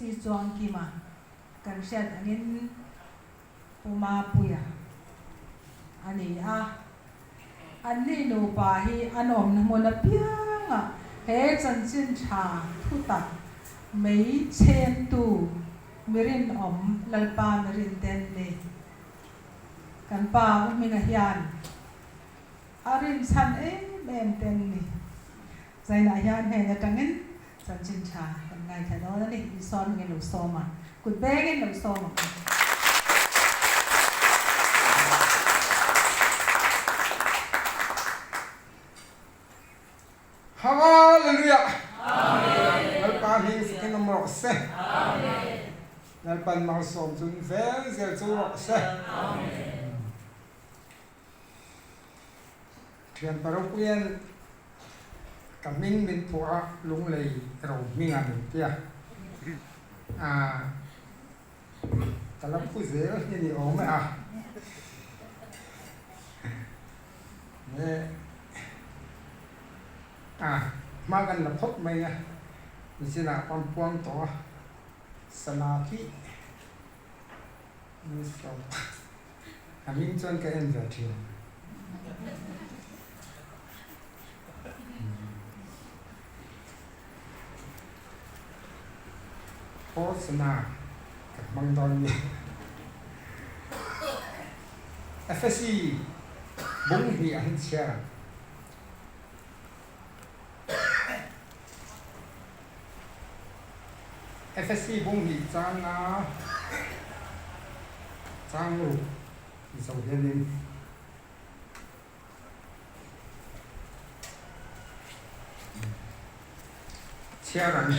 C Chuangkima kan hriat angin Pu Mapuia a ni a. Anni nupa hi an awmna hmun apiangah he chanchin tha thutak mei chhentu mi rinawm Lalpa mi rinte an ni. Kan pa U Hminga hian a rinchhan em em te an ni. Zainah hian hnen atangin chanchin tha kan ngaithla dawn a ni. Isua hmingin lo sawm a, kut bengin lo sawm ang. Hallelujah! Lalpa hming fakin awm rawh se. Lalpan malsawm chun zel zel chu rawh se. Thianpa ropuian ka hming min phuah a, Lunglei ro hming a min tia. Ah, ka la phu zel hi ni awm e a. Nge ah, hma kan la phawt mai a, nichinah pawn puang tawh a, sana khi min sawm. A hming chuan ka en ve thin. Hosana ka hmang dawn nia. Efesi bung hnih ah hin chhiar ang. Efesi bung hnih chang nga chang ruk zo hianin chhiar ang.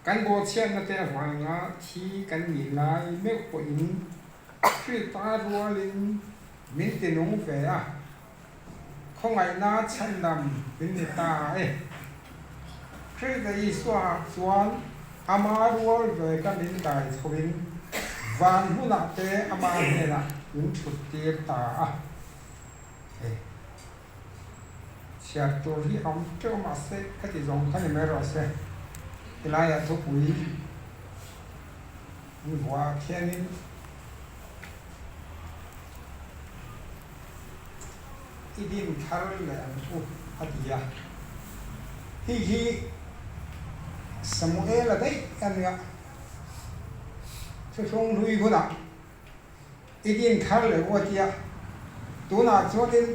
Kan bawhchhiatna te avanga thi kan nih lai meuh pawhin Krista rualin min ti nung ve a, khawngaihna chhandam min ni ta e. Krista Isua chuan ama rual ve ka min kai chhoin van hmunah te ama hnenah min thut tir ta a. Hei. Chhiar tur hi a awm teuh mahse ka ti zawng kha ni mai rawh se. Helaiah thupui an vuah ah khianin i din thar leh ang u a ti a. Hei hi Samuela daih a nia. Thuthlung hlui hunah I din thar leh u a tia, tunah chuanin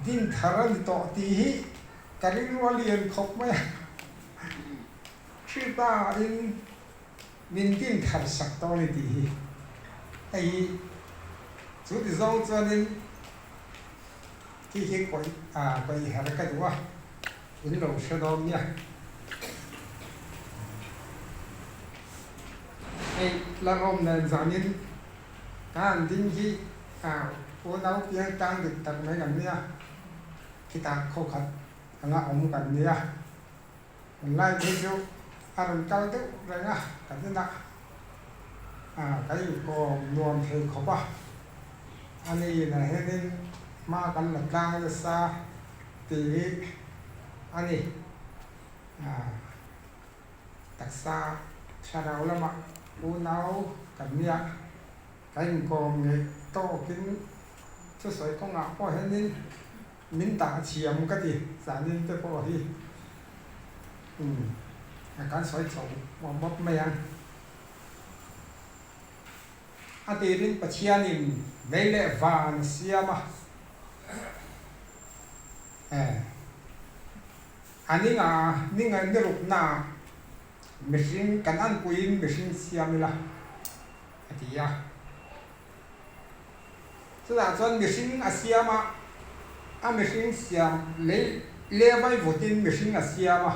din thar a ni tawh tih hi ka rilru a lian khawp mai a, Krista in min din thar sak tawh a ni tih hi hei hi chu ti zawng chuanin khi khi kawih ah kawih her ka duh a, in lo hre dawn nia. Hei Lalawm nen zanin ka han ding hi unau piang tang dik tak mai kan nia, khitah khawkhat anga awm kan nia. Tunlai phei chu a rawn kal deuh reng a, kan inah kan inkawm nuam thei khawp a, ani inah hianin hma kan la tlang nasa tih hi a ni. Taksa thlarau lamah unau kan nia, kan inkawm ngeih tawkin thusawi kawngah pawh hianin min dah thiam ka ti, zanin te pawh hi kan sawi chho mawp mawp mai ang. A tirin Pathianin lei leh van a siam a, A ninga ninga nirukna mihring kan anpuiin mihring siam ila a ti a. Chutah chuan mihring a siam a, a mihring siam lei levai vutin mihring a siam a,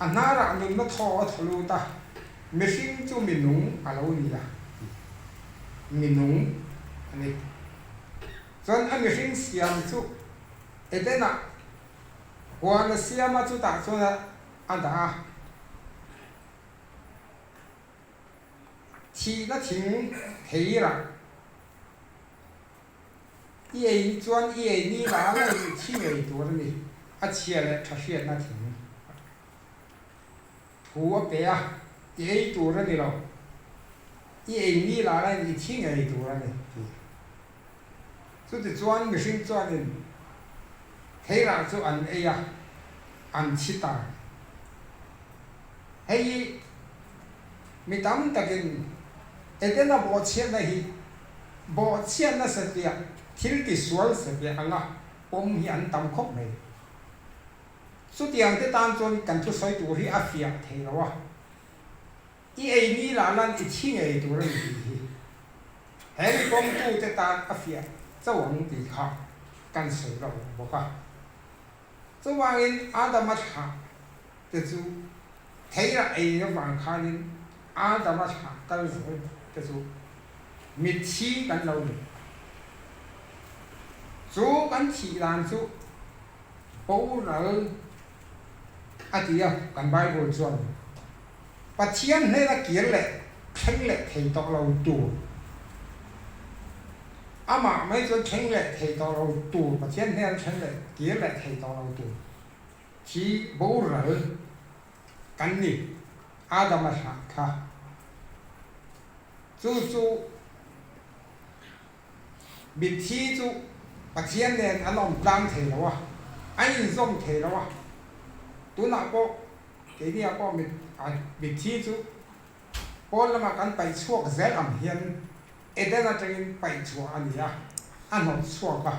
a hnarah nunna thaw a thaw lut a, mihring chu minung a lo ni a ti. Minung a ni. Chuan a mihring siam chu Edenah huan a siam a, chutah chuan a dah a. Thihna thing theirah i ei chuan i ei ni la la i thi ngei tur a ni. a chhia leh tha hriatna thing thu a pe a, I ei tur a ni lo, i ei ni lah lain i thi ngei tur a ni tih. Chutichuan mihring chuanin theirah chu an ei a, an thi ta. Hei hi mi tam takin Edena bawhchhiatna hi bawhchhiatna satliah, thil tisual satliah anga pawm hi an tam khawp mai. Chutiang te tan chuan kan thusawi tur hi a fiah thei lo a, I ei ni lah lan i thi ngei tur a ni tih hi he mi pawmtu te tan a fiah chauh ang tih kha kan sawi lo bawk a. Chuvangin Adama thlah te chu theirah ei avang khanin Adama thlah kal zel te chu mitthi kan lo ni. Chu kan thih dan chu boral a ti a, kan Bible chuan Pathian hnena kir leh thleng leh thei tawh lo tur, amah mai chuan thleng leh thei tawh lo tur, Pathian hnena thleng leh kir leh thei tawh lo tur hi boral kan ni, Adama thlah kha. Chu chu Mitthi chu Pathian nen an awm tlang thei lo a, an inzawm thei lo a. Tunah pawh keiniah pawh mitthi chu pawn lamah kan paih chhuak zel ang hian Eden atangin paih chhuah a ni a, a hnawt chhuak a.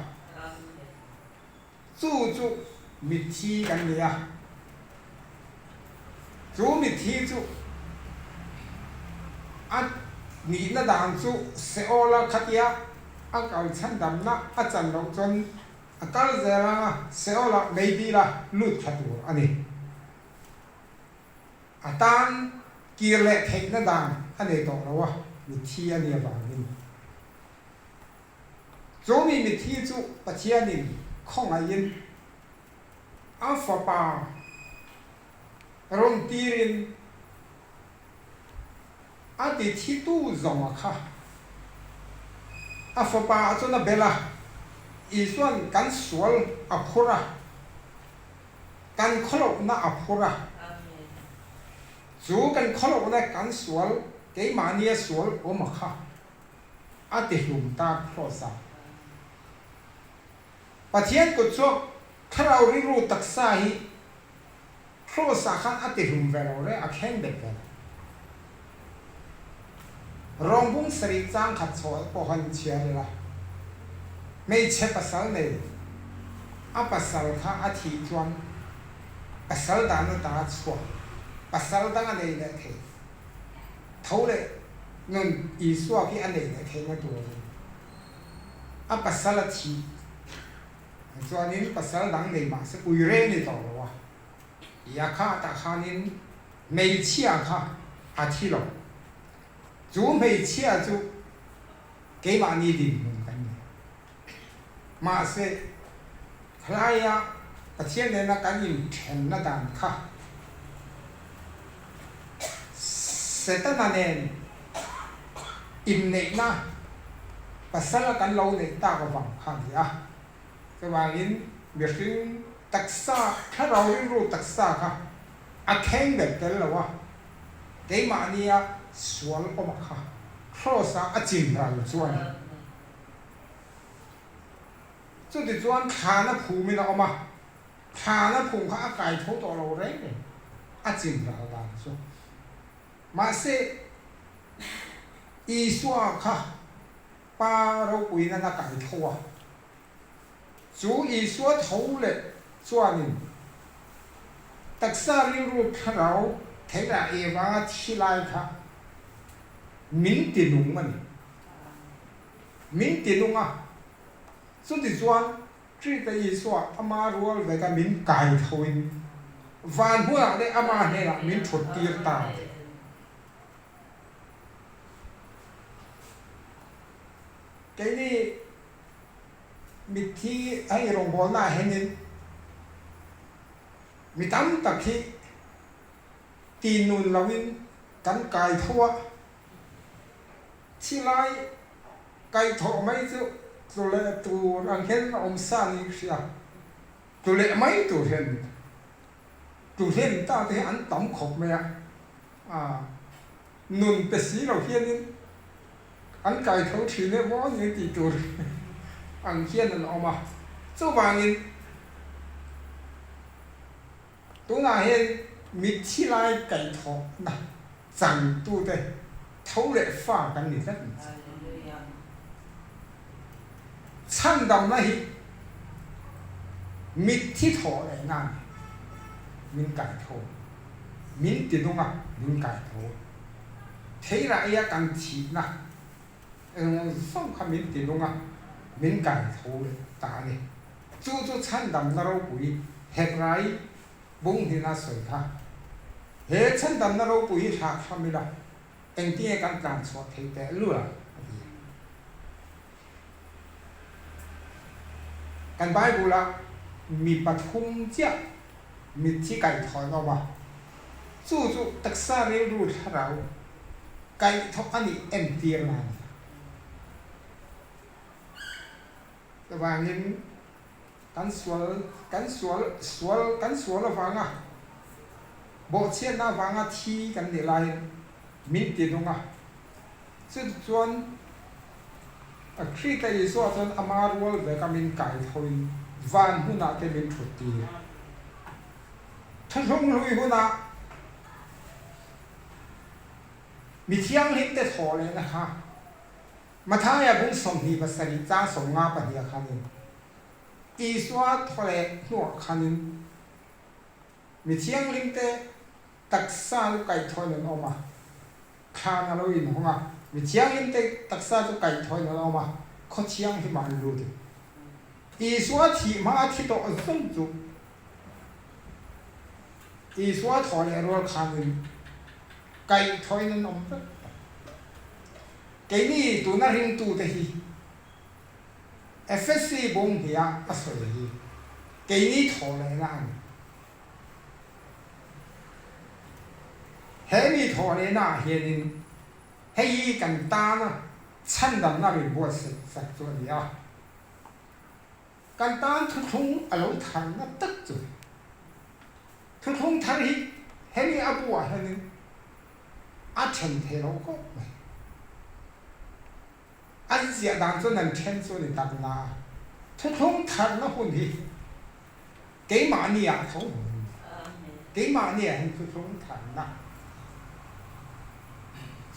Chu chu mitthi kan ni a, chu mitthi chu a nihna dan chu Seola khatia a kal chhandamna a chan loh chuan a kal zel ang a, Seola meidila lut thla tur a ni. A tan kir leh theihna dan a nei tawh lo a, mitthi a nih avangin. Chu mi mithi chu Pathianin khawngaihin a Fapa rawn tirin a ti thitu zawng a kha. A Fapa ah chuan a bel a, Isua'n kan sual a phur a, kan khawlohna a phur a. Chu kan khawlohna kan sual keimahnia sual awm a kha. A ti hlum ta Kross a. Pathian kut chuak thlarau rilru taksa hi Kross ah khan a ti hlum ve lo reng, a thleng bet ve lo. Rawngbung sarih chang khat chhuah pawh khan chhiar ila, hmeichhe pasal nei a pasal kha a thih chuan pasal dahna ta chhuak pasal dang a nei leh thei. Tho leh nun Isua khi a neih leh theihna turin a pasal a thih chuanin pasal dang nei mah se ui reng ni tawh lo a, ia kha tah khanin hmeichhia kha a thi lo. Chu hmeichhia chu keimahni dinhmun kan ni. Mahse, khlaia Pathian nena kan inthenna dan kha Setana nen inneihna pasala kan lo neih tak avang kha a ni a. Chuvangin mihring taksa, thlarau rilru taksa kha a thleng ber tel lo a, keimahnia sual awma kha Kraws-a a chimral chuan. Chutichuan thlana phumin a awm a, thlana phum kha a kai tho tawh lo reng reng, a chin ral dan chu. Mahse, Isua kha Pa ropui nan a kai tho a, chu Isua tho leh chuanin taksa rilru thlarau theihlah Eva thi lai kha min ti nung a ni. Min ti nung a, chutichuan Krista Isua ama rual veka min kai thoin van hmunah leh ama hnenah min thut tir ta a ti. Keini mitthi hei rawngbawlnaah hianin mi tam tak hi ti nun loin kan kai tho a, Thilai kaihthawh mai chu tlu leh tur ang hian a awm sa niin ka hria. Tlu leh mai tur hian ni ta. Tlu hlen ta te hi an tam khawp mai a, nun pe si lo hianin an kai tho thin e maw ni tih tur ang hian an awm a. Chuvangin tunah hian mitthi lai kaihthawhna changtute tho leh fa kan ni tlat ni chu. Chhandamna hi mitthi thawh leh nan min kai tho, min ti nung a, min kai tho. Theirah ia kan thihna eng zawng kha min ti nung a, min kai tho leh ta a ni. Chu chu chhandamna ropui Hebrai bung hnena sawi kha. He chhandamna ropui hi hlahthlam ila Engtinge kan tlan chhuah theih teh lul a? a ti a. Kan Bible-ah mi pathum chiah mitthi kaihthawh an awm a, chu chu taksa rilru thlarau kaihthawh a nih entir na a ni. Chuvangin kan sual kan sual sual kan sual avanga bawhchhiatna avanga thi kan nih laiin min ti nung a, chu chuan Krita Isua chuan ama rual veka min kai thoin van hunah te min thut tir. Thuthlung hlui hunah mi thianghlim te thawh lehna kha Mathaia bung 27 chang 52 khanin Isua thaw leh hnuah khanin mi thianghlimte taksa chu kaihthawhin an awm a, thlan a lo inhawng a, mi thianghlimte taksa chu kaihthawhin an awm a, khaw thianghlimah an lut in. Isua thih hma a thi tawh zawng chu Isua thaw leh rual khanin kaihthawhin an awm vek tawh. Keini tuna ringtute hi Efesi bung hnih ah a sawi hi keini thawh lehna a ni. He mi thawh lehna ah hianin hei hi kan tana chhandamna min buatsaih sak chu a ni a. Kan tan thuthlung a lo tharna tak chu thuthlung thar hi hemi a bu ah hianin a then thei lo khawp mai. An ziah dan chuan an then chu a ni tak na a, thuthlung tharna hun hi keimahni ah tho hun a ni. Keimahni ah hian thuthlung tharna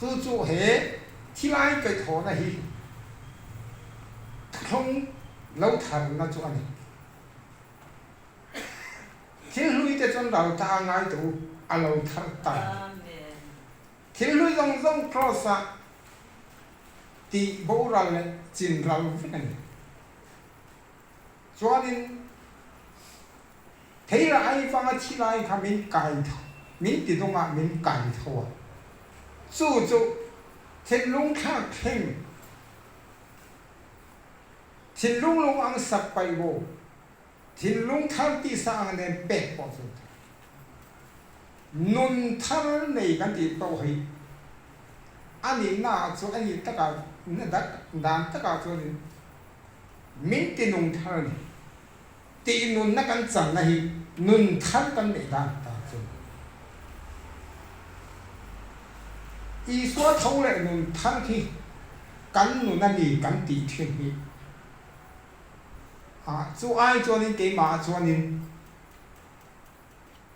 chu chu he thilai kaihthawhna hi thuthlung lo tharna chu a ni. Thil hlui te chuan ral ta ngai tawh u, a lo thar ta a ni. Thil hlui zawng zawng Kraws ah tih boral leh chin ral vek a ni. Chuanin theira ai vanga thi lai kha min kai tho, min ti dawng ah min kai tho a. Chu chu thinlung thlak thleng, thinlung lung ang sak paih bo, Thinlung thar tisa ang nen pek pawh chu nun thar nei kan tih pawh hi a nihna ah chuan a nih takah dan takah chuanin min ti nung thar a ni. Tih nunna kan channa hi nun thar kan neih dan tak chu Isua tho leh nun thar hi kan nun a ni kan tih thin hi. Ah, chu ai chuanin keimah ah chuanin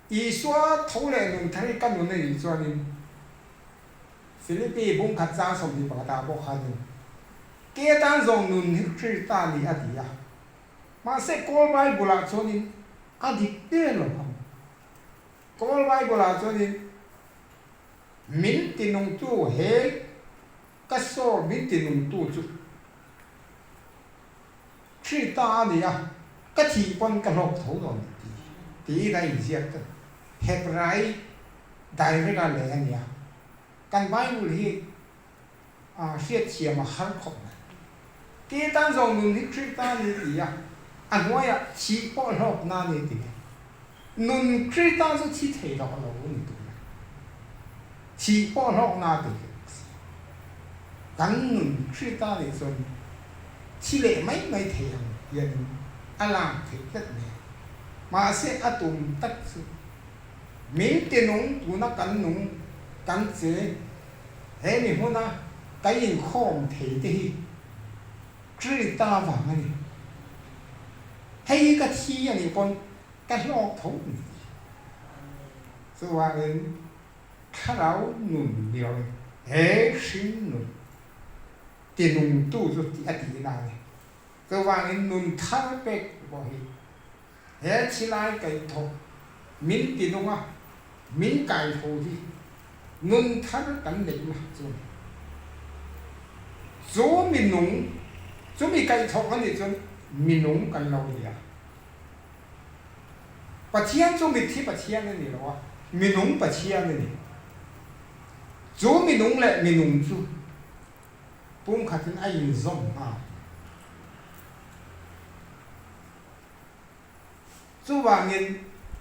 Isua tho leh nun thar hi ka nun a nih chuanin Philippi bung khat chang 21 ah pawh khanin ke atan zawng nun hi Krista a ni a ti a. Mahse Kawl Bible ah chuanin a dik der lo ang. Kawl Bible ah chuanin min tinungtu he Ka saw min ti nungtu chu Krista a ni a, ka thih pawn ka hlawk tho dawn ti tiin a inziak ta. Hebrai direct a leh a ni a, kan Bible hi hriatthiam a har khawp mai. Ke tan zawng nun hi Krista a ni ti a, a hnuaiah thih pawh hlawkna a ni ti mai. Nun Krista chu thi thei loh a lo ni tur a, thih pawh hlawkna a ti hle bawk si. Kan nun Krista nih chuan thi leh mai mai thei ang hianin a lak theih tlat mai a. Mahse a tum tak chu min ti nung tuna kan nung kan che he mi hmuna kan inkhawm thei te hi Krista vang a ni. Hei hi ka thi a nih pawn ka hlawk tho ni. Chuvangin thlarau nun ni loin he hring nun ti nungtu chu tih a tihna a ni. Chuvangin nun thar pek pawh hi he thilai kaihthawk min ti nung a, min kaitho hi nun thar kan neihna chu a ni. Chu mi nung, chu mi kaihthawk a nih chuan mi nung kan lo ni a. Pathian chu mitthi Pathian a ni lo a, minung Pathian a ni. Chu minung leh minung chu pumkhatin a inzawm nghal. Chuvangin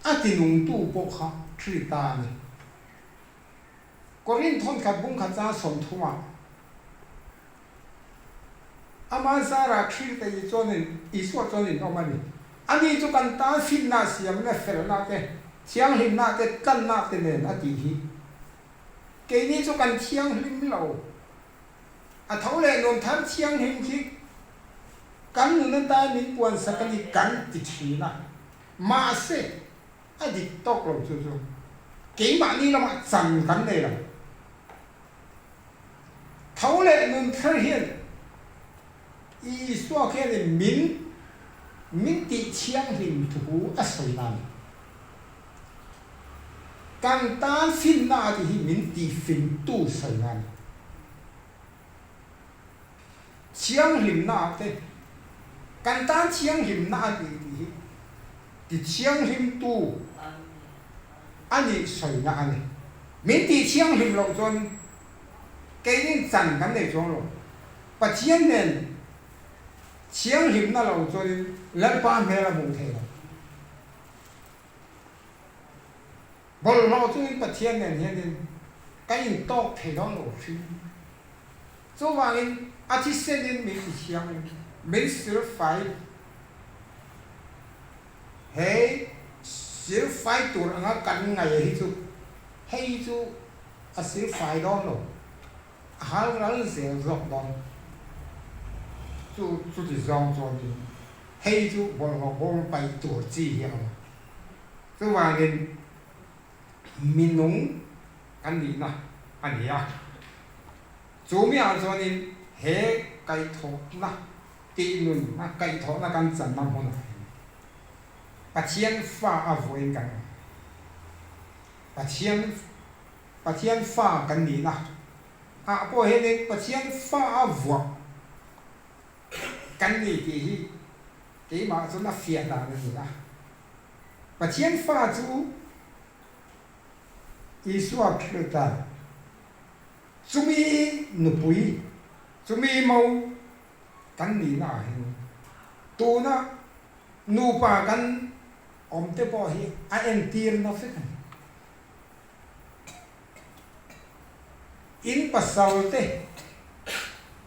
a tinungtu pawh kha Krista a ni. Korinth thawnkhat bungkhat chang 30 ah Ama zarah Krista i chuanin Isua chuanin awm a ni. Ani chu kan tan finna siamna felna te, thianghlimna te, tlanna te nen a tih hi. Keini chu kan thianghlim lo. A tho leh nun thar thianghlim khi kan nun atan min puansak a ni kan ti thin a. Mahse, a dik tawk lo chu chu keimahni lamah chan kan nei lo. Tho leh nun thar hian Isua khianin min min tih thianghlim thu a sawi na a ni. Kan tan finna a tih hi min tih fingtu sawi na a ni. Thianghlimna ah te kan tan thianghlimna a ni tih hi ti thianghlimtu a nih sawina a ni. Min tih thianghlim loh chuan keinin chan kan nei chuang lo. Pathian nen thianghlimna lo chuanin Lalpa hmel a hmuh thei lo. Bawlhhlawh chungin Pathian nen hianin kan intawk thei dawn lo hrim. Chuvangin a thisenin min ti thiangin min silfai He silfai tur anga kan ngaih hi chu hei chu a silfai dawn lo, a hal ral zel zawk dawn. Chu chuti zawng chuanin hei chu bawlhhlawh bawm paih tur chi hi a awm. Chuvangin minung kan nihna a ni a, chu miah chuanin he kaihthawhna tih nun a kaihthawhna kan channa hmunah hian Pathian fa a vawiin kan awm. Pathian Pathian fa kan nihna ah pawh hianin Pathian fa a vuah kan ni tih hi keimah chuan a fiah dan a ni a. Pathian fa chu Isua Krista chumi nupui chumi mo kan nihna ah hian tuna nupa kan awm te pawh hi a entir na vek a ni. In pasal te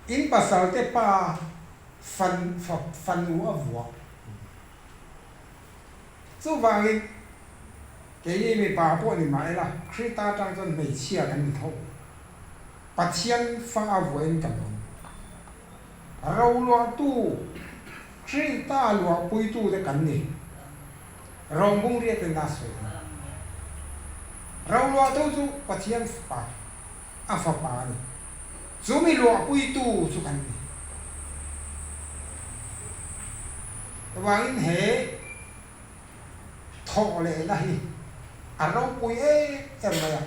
in pasal te pa fan fanu a vuah. Chuvangin keini mipa pawh ni mah ila Krista atang chuan hmeichhia kan ni tho. Pathian fa a vuahin kan awm. Roluahtu, Krista luahpuitute kan ni. Rawng riatin a sawi ang. Roluahtu chu Pathian fapa, a fapa a ni. Chumi luahpuitu chu kan ni. Chuvangin he thawh lehna hi a ropui em em mai a,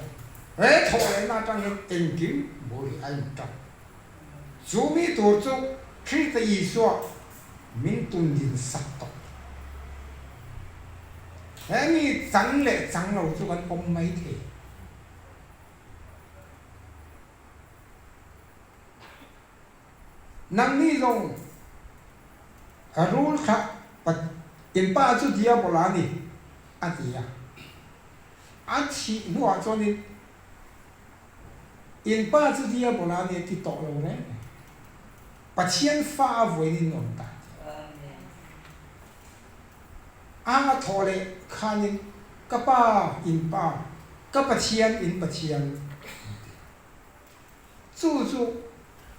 he thawh lehna atang hian engkim bul hi a inṭan. Chumi tur chu Krista Isua min tundin sak tawh. He mi chang leh chang lo chu kan awm mai thei. Nangni zawng rul thlah in pa chu Diabola a ni, a ti a. A thih hnuah chuanin in pa chu Diabola a ni a ti tawh lo reng reng. Pathian fa a vawiin in awm ta a ti. Anga thaw leh khanin ka Pa in Pa, ka Pathian in Pathian an ti. Chu chu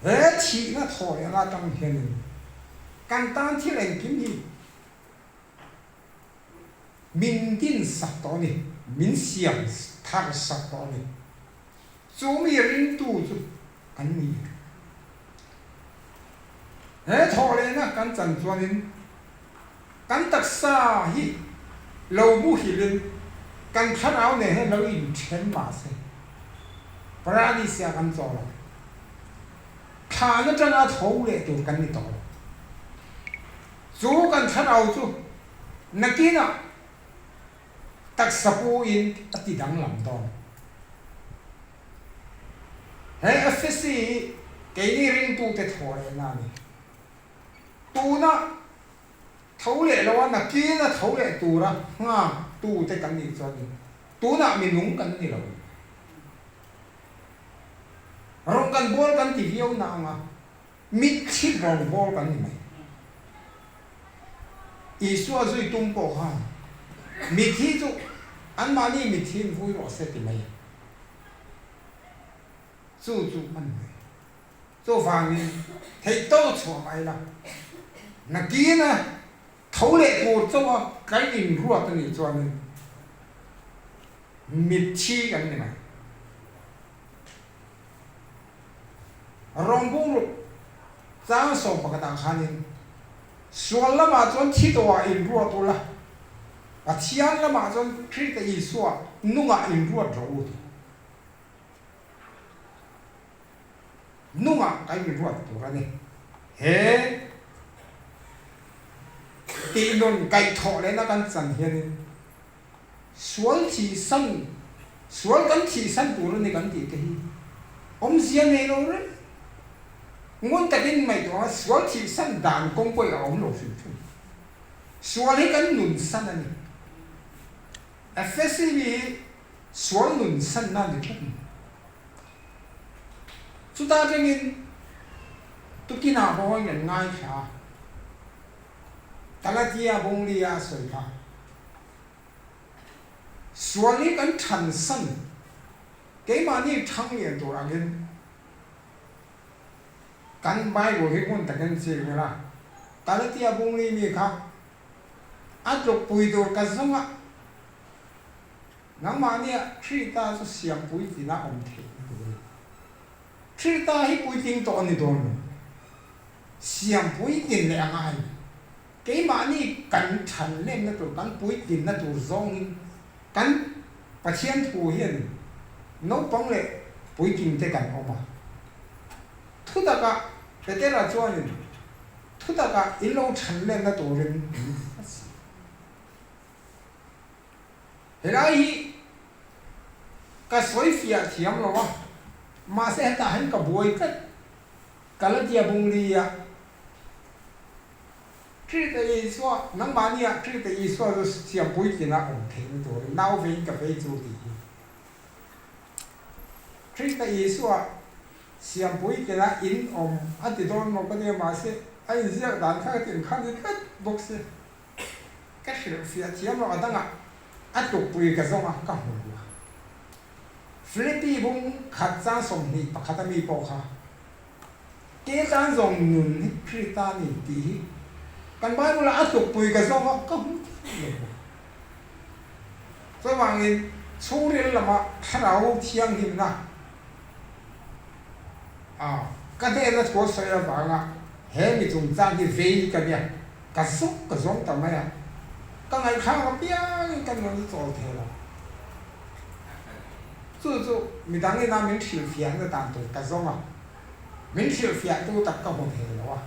he thihna thaw lehna atang hianin kan tan thil engkim hi min din sak tawh a ni, min siam thar sak tawh a ni. Chu mi ringtu chu kan ni. He thawhlehna kan chan chuanin kan taksa hi lo muhilin kan thlarau nen hian lo inthen mah se, Paradis-ah kan chawl a, thlan atanga tho leh tur kan ni tawh lo. Chu kan thlarau chu nakinah Taksa puin a ti danglam dawn. He Efesi hi keini ringtute thaw lehna a ni. Tuna tho leh loa nakina tho leh tura nghaktute kan nih chuanin tunah mi nung kan ni lo. Rawng kan bawl kan ti viau na anga Mitthi rawngbawl kan ni mai. Isua zui tum pawh khan mithi chu anmahni mithi in vui rawh se ti mai a. Chu chu an mai. Chuvangin theihtawk chhuah mai la. Nakina tho leh tur chauha kan inruat a nih chuanin mitthi kan ni mai. Rawngbung ruk chang sawm pakhatah khanin sual lamah chuan thi tawhah inruat ula, Pathian lamah chuan Krista Isua nungah inruat rawh u ti. Nungah kan inruat tur a ni. He tihnun kaihthawh lehna kan chan hianin Sual thihsan, sual kan thihsan tur a ni kan tih te hi awmzia nei lo reng. Ngun takin ngaihtuah a sual thihsan dan kawng pawh a awm lo hrim hrim. Sual hi kan nunsan a ni. Efesi mi hi sual nunsanna a ni tlat mai. Chuta atangin tukinah pawh in an ngaithla a. Galatia bawnglia a sawi kha. Sual hi kan thansan, keimahni thang lian tur angin kan Bible hi ngun takin chik ila, Galatia bawngli mi kha a tlukpui tur ka zawng a, nangmahnia Krita chu siampui tina awm theih na tur a ni. Krita hi puitling tawh a ni dawn lo. Siam puitlin leh a ngai. Keimahni kan than lemna tur, kan puitlinna tur zawngin kan Pathian thu hian naupang leh puitlingte kan awm a. Thutakah Petera chuanin thutakah in lo than lemna turin min a si. Helai hi ka sawi fiah thiam lo a, mahse hetah hian ka buai tlat. Galatia bunglia Krista Isua, nangmahnia Krista Isua chu siam puitlina awm theihna turin nau veiin ka vei chu tih hi. Krista Isua siam puitlina in awm a ti dawn maw ka tia mahse a inziak dan kha ka tin kha ni tlat bawk si. Ka hrilhfiah thiam lo a dangah a tukpui ka zawng a ka hmu lo a. Philippi bung khat chang 21 a mi pawh kha ke tan zawng nun hi Krista a ni tih hi kan Bible ah a tlukpui ka zawng a ka hmu thei lo. Chuvangin chhungril lama thlarau thianghlimna a ka hnena thu a sawi avanga he mi chungchang hi vei ka nia ka zawng ka zawng ta mai a, ka ngaihthlak apiangin ka nun a chawl thei lo. Chu chu midang ina min hrilhfiahna dan tur ka zawng a, min hrilhfiahtu tak ka hmu thei lo a.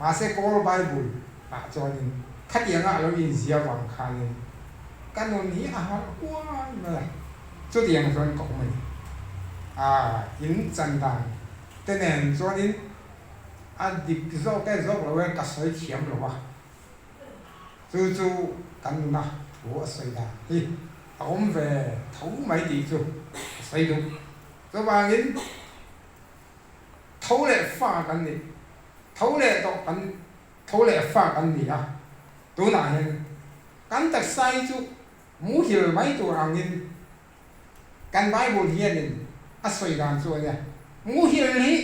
Mahse Kawl Bible ah chuanin khatianga a lo inzia vang khanin ka nun hi a harh huai mai a, chutiang chuan ka awm a ni. A in chan dan te nen chuanin a dik zawk e zawk lo e ka sawi thiam lo a. Chu chu kan nuna thu a sawi dan hi a awm ve tho mai tih chu a sawi duh. Chuvangin tho leh fa kan ni, tho leh tawh kan, tho leh fa kan ni a, tunah hian. Kan taksa hi chu muhil mai tur angin kan Bible hianin a sawi dan chu a nia. Muhil hi,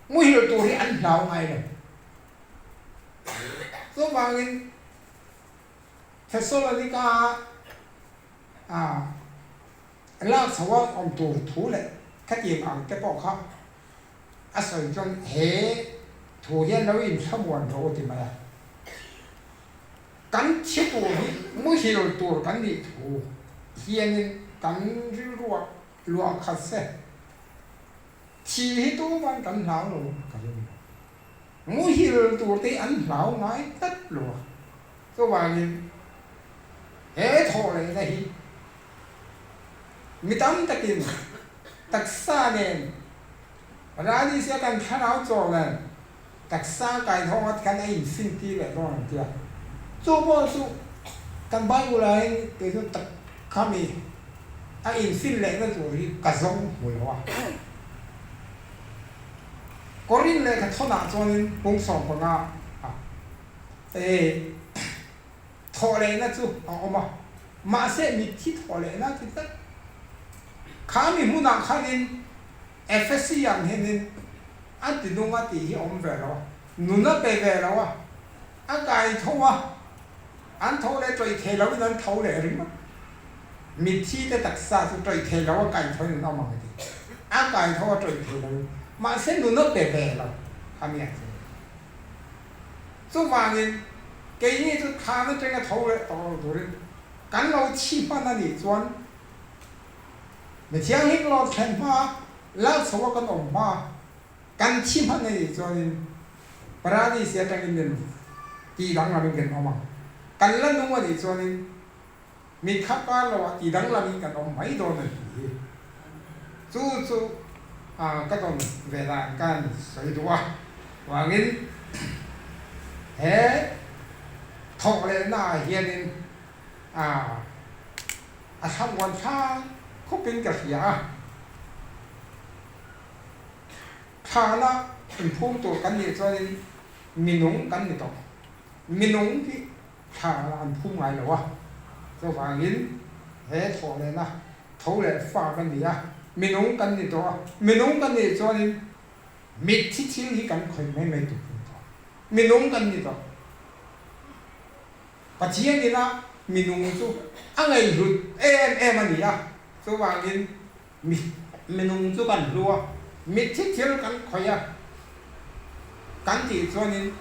muhil tur hi an hlau ngai lo. Chuvangin Thessalonica ah lak chho a awm tur thu leh khatiang ang te pawh kha a sawi chuan he thu hian lo inthlamuan rawh u ti mai a. Kan thi tur hi muhil tur kan nih thu hianin kan rilruah luah khat se, thi hi tuman kan hlau lo ka ring lo. Muhil tur te hi an hlau ngai tlat lo a, chuvangin he thawh lehna hi mi tam takin taksa nen Radisia kan thlarau chaw nen taksa kaihawng at khan a infin tir leh dawn ang tia. Chu pawh chu kan Bible ah hian kei chu tak khami a infin lehna tur hi ka zawng hmu lo a. Korin lehkha thawnah chuanin pung 15 ah e thawh lehna chu a awm a, mahse mitthi thawh lehna ti tlat. Kha mi hmunah khanin Ephesi ang hianin a ti nung a tih hi a awm ve lo a, nun a pe ve lo a, a kai tho a, an tho leh tawih thei loin an tho leh ringawt. Mitthi te taksa chu tawih thei lo a kai thoin an awm ang a ti. A kai tho a tawih thei loin, mahse nun a pe ve lo kha mi ah chuan. Chuvangin keini chu thlan atanga tho leh tawh lo turin kan lo thi hman a nih chuan, Mi thianghlim lo thlen hma, lal chho a kan awm hma, kan thi hman a nih chuanin Paradis atangin min ti danglamin kan awm ang. Kan la nung a nih chuanin mi kha kar lo ah ti danglamin kan awm mai dawn a ni hi. Chu chu ka tawn ve dan kan sawi duh a. Vangin he thawk lehna ah hianin A thlamuan thla khawpin ka hria a, thlana inphum tur kan nih chuanin minung kan ni tawh. Minung hi thlana an phum ngai lo a, chuvangin he thawh lehna tho leh fa kan ni a, minung kan ni tawh a, minung kan nih chuanin mitthi thil hi kan khawih mai mai tur kan ni tawh. Minung kan ni tawh. Pathian ina minung chu a ngaihhlut em em a ni a, chuvangin mi minung chu kan hlu a, mitthi thil kan khawih a, kan tih chuanin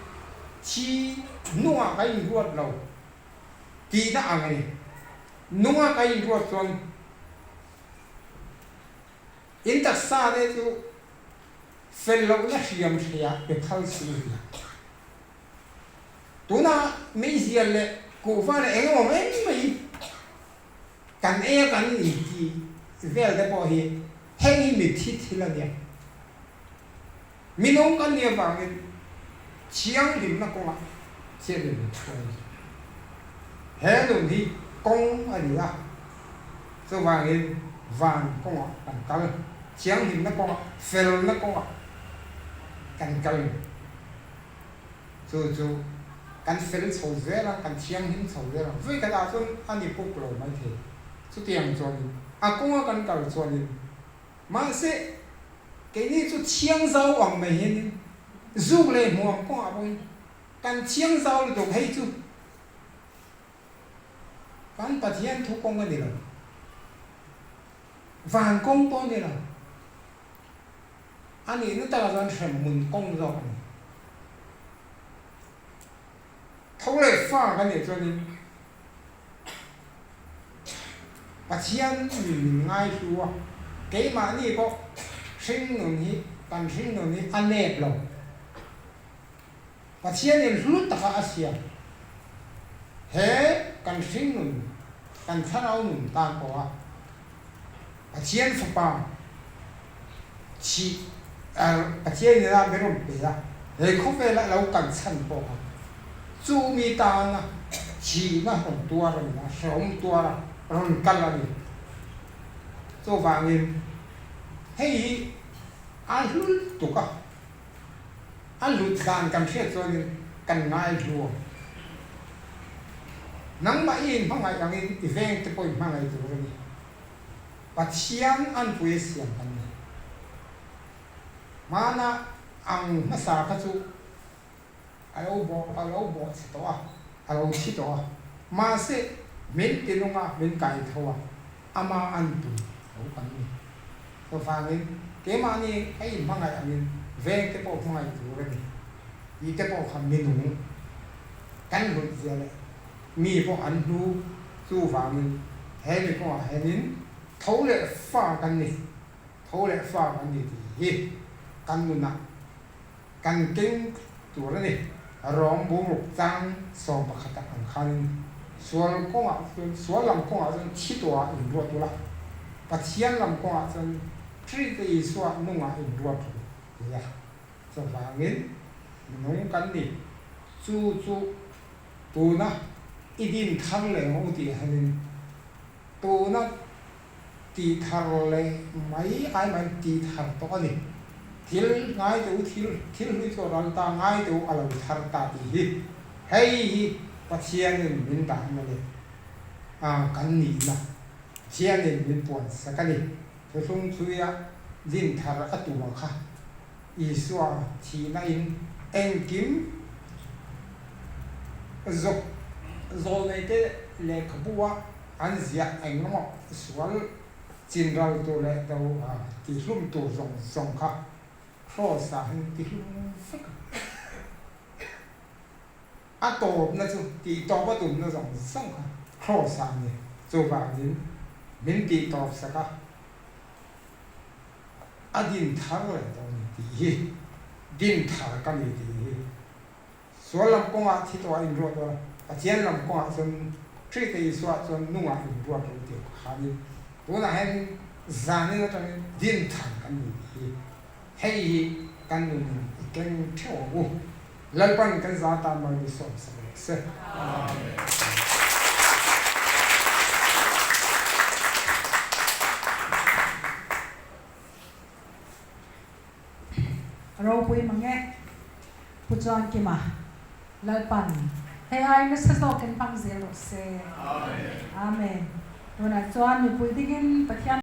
thi nungah kan inruat lo tihna ang a ni. Nunga kan inruat chuan in taksa te chu fel lohna hriam hreia pe phal si a ni a. Tuna meizial leh kuhva leh eng emaw mai mai kan ei a kan inti vel te pawh hi heng hi mitthi thil a nia. Minung kan nih avangin thianghlimna kawngah thianghlim min chhuah a ni. He nun hi kawng a ni a, chuvangin van kawngah kan kal, thianghlimna kawngah, felna kawngah kan kal. Chu chu kan fel chho zel a, kan thianghlim chho zel a, vawi khatah chuan a ni puk lo maithei. Chutiang chuanin a kawnga kan kal chuanin mahse keini chu thiang zau ang mai hianin zuk leh hmuam kawngah pawhin kan thiang zau lutuk hei chu kan Pathian thu kawng a ni lo, van kawng pawh a ni lo. A nihna takah chuan hremhmun kawng zawk a ni. Tho leh fa kan nih chuanin Pathian min min ngaihlu a, keimahni pawh hringnun hi kan hringnun hi a nep lo. Pathianin hlu taka a siam he kan hringnun, kan thlarau nun tan pawha Pathian Fapa thih Pathianin a mi rawn pe a, he khawvela lo kan chhan pawha chu mi tana thihna rawn tuar a ni a, hrehawm tuar a rawn kal a ni. Chuvangin hei hi a hlu lutuk a. A hlut dan kan hriat chuanin kan ngai hluam. Nangmah i inhmangaih angin i vengte pawh i hmangaih tur a ni. Pathian anpui a siam kan ni. Hmana ang hmasa kha chu a lo bawh a lo bawh chhe tawh a, a lo thi tawh a. Mahse, min ti nung a, min kai tho a, ama anpui tho kan ni. Chuvangin, keimahni a inhmangaih angin vengte pawh hmangaih tur a ni tih te pawh kha mi nung kan hlut zia leh mi pawh an hnu. Chuvangin, he mi kawngah hianin tho leh fa kan ni, tho leh fa kan ni tih hi kan nunah kan keng tur a ni. Rawng buruk chang 11 ah ang khanin sual kawngah chuan, sual lam kawngah chuan thi tuah inruat ula, Pathian lam kawngah chuan Krista Isua nungah inruat ru ti a. Chuvangin minung kan ni. Chu chu tuna i din thar leh ang u tih hianin tuna Tih thar leh mai ai mai tih thar tawh a ni. Thil ngai teh u, thil thil hlui chu a ral ta, ngai teh u a lo thar ta tih hi hei hi Pathianin min dahna leh a kan nihna Pathianin min puan sak a ni. Thuthlung chhuia din thar a tum ang kha Isua thihna in engkim zawk zawlneite lehkhabu a An ziah eng emaw sual chin ral tur leh do tihlum tur zawng zawng kha Kraws ah hian tihlum vek a. A tawpna chu tih tawp a tumna zawng zawng kha Kraws ah a ni. Chuvangin min tih tawp sak a, a din thar leh tawh a ni tih hi, din thar ka ni tih hi. Sual lam kawngah thi tawh a inruat a, Pathian lam kawngah chuan Krista Isua chuan nungah inruat lo tih khanin tunah hian zanin atangin din than kan ni tih hi hei hi kan nunin i keng theuh ang u. Lalpan kan za tan mai ni sawm sak rawh se. Amen. Ropui mang e. Pu Chuankima, Lalpan hei ai nasa zawkin hmang zel rawh se. Amen. Tunah chuan mipui dingin Pathian.